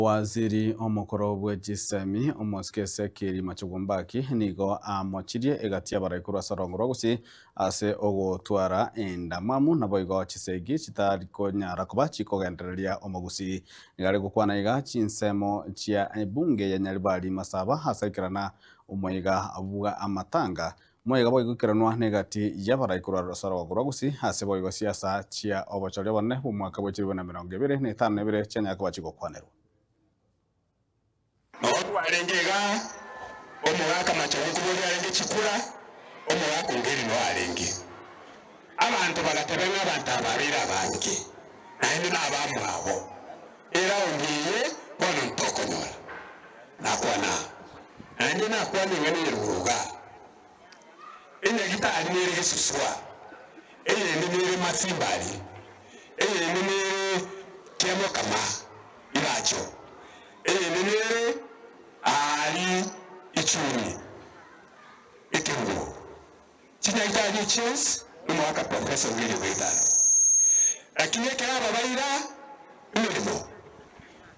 Waziri omokoro bwe chisemi, omosike Ezekiel Machogu Mbaki nigo amochirie egati y'abarai korwa ase orongo rwa Gusii ase ogotwara endamwamu naboigo chisegi chitari konyara koba chikogendereria omogusii. Nigo are gokwana iga chinsemo chia ebunge ya Nyaribari Masaba ase aikerana omoyega bwa amatanga. Omoyega boigoikeranwa negati y'abarai korwa ase orogongo rwa Gusii ase boigo siasa chia obochori obonene bw'omwaka bwe chilifu 2052 chianyara koba chigokwanerwa. Noo twarenge iga, omogaka Machogu koboria arenge chikura, omogaka Ongeri noo arenge. Abanto bagateba ng'a abanto aba babeire abange, naende nabamwabo. Eraundi eye bono ntokonyora. Nakwana aa, naende nakwana eng'ana eye rogoro igaa. Enyagitari nere gesuswa, eyende nere masimbari, eyende nere kiamokama ibacho, eyende nere aari ichuni ekerubo. Chinyagitari echi chionsi nomogaka Professor Willy Waithera. Lakini ekero aba baira emeremo,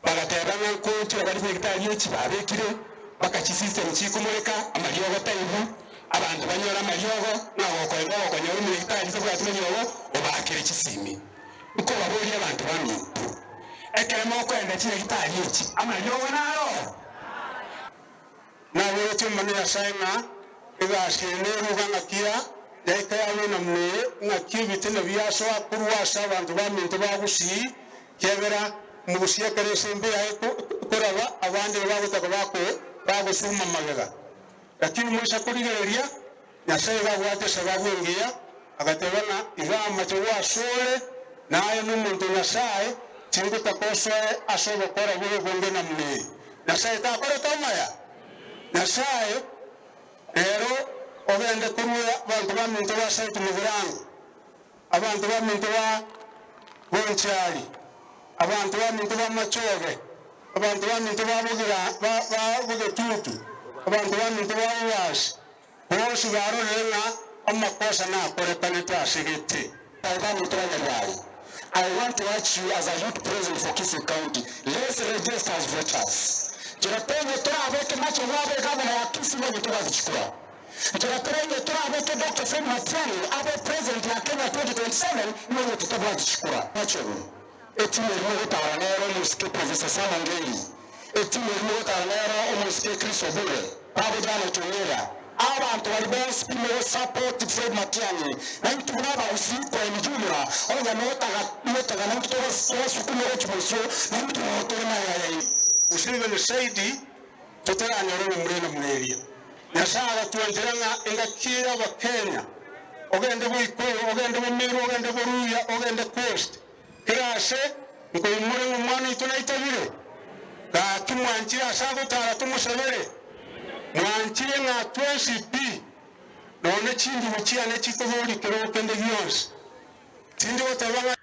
bagateba ng'a nkoonchora bare chinyagitari echi babekire mpaka chisystem chikomoreka, amariogo taibu, abanto banyore amariogo, ng'a gokoenda ogokonyora omonyagitari tabwati mariogo, obaakere chisimi. Nkobaboria abanto baminto, ekero mokoenda chinyagitari echi, amariogo naro? Naboretie Omonene Nyasae ng'a egasi eye neruga ng'aki ya yaika yabe namuna eye, ng'aki ebitina biasoa korwa ase abanto baminto ba Gusii, kiagera omogusii ekero esembe yaye ekoraba, abande bagotaka bagosuma magega. Lakini moisa korigereria, Nyasae iga abwate esababu engiya, agateba ng'a iga amache gwasore, na aye nomonto o Nyasae, tingotaka osoe ase obokora bobe bonge namuna eye. Nyasae takorete amaya? Nyasae nere ogende korua abanto baminto ba South Mugirango, abanto baminto ba Bonchari, abanto baminto ba Machoge, abanto baminto ba Bogira, ba, ba Bogetutu, abanto baminto ba Bobasi, Bonsi barorire ng'a amakosa nakorekanete ase gete. Abanto ba Nyarwari, I want to urge you as a youth president for Kisii County, let's register as voters. Nchera teiyo torabeke Machogu abe gavana ya Kisii onye tobwate chikura. Nchera tereiyo torabeke Doctor Fred Matiang'i abe president ya Kenya 2027 nonye totabwati chikura. Machogu, etimu erimo gotara nero omosike Professor Sam Ongeri, etimu erimo gotara nero omosike Chris Obure. Bagojana Chong'era, Abanto baria bonsi pi mogosupport Fred Matiang'i, naintwe buna abagusii kwa in jumla, onye motaga motaga naintwe tobasukume gochia bosio, naintwe noo tore magega yaino. Museveni said, Totaranyora omomura enamuna eria. Nyasae agatwanchera ng'a engaki eye Abakenya, ogende Boikoyo, ogende Bomeru, ogende Boruya, ogende Coast, Kera ase nkoimore ng'a omwana oito naitabire, gaki mwanchire ase agotara tomosabere, mwanchire ng'a twensi pi, nonya chindugu chiane chikoboria kerogo kende gionsi. Tindi goteba ng'a.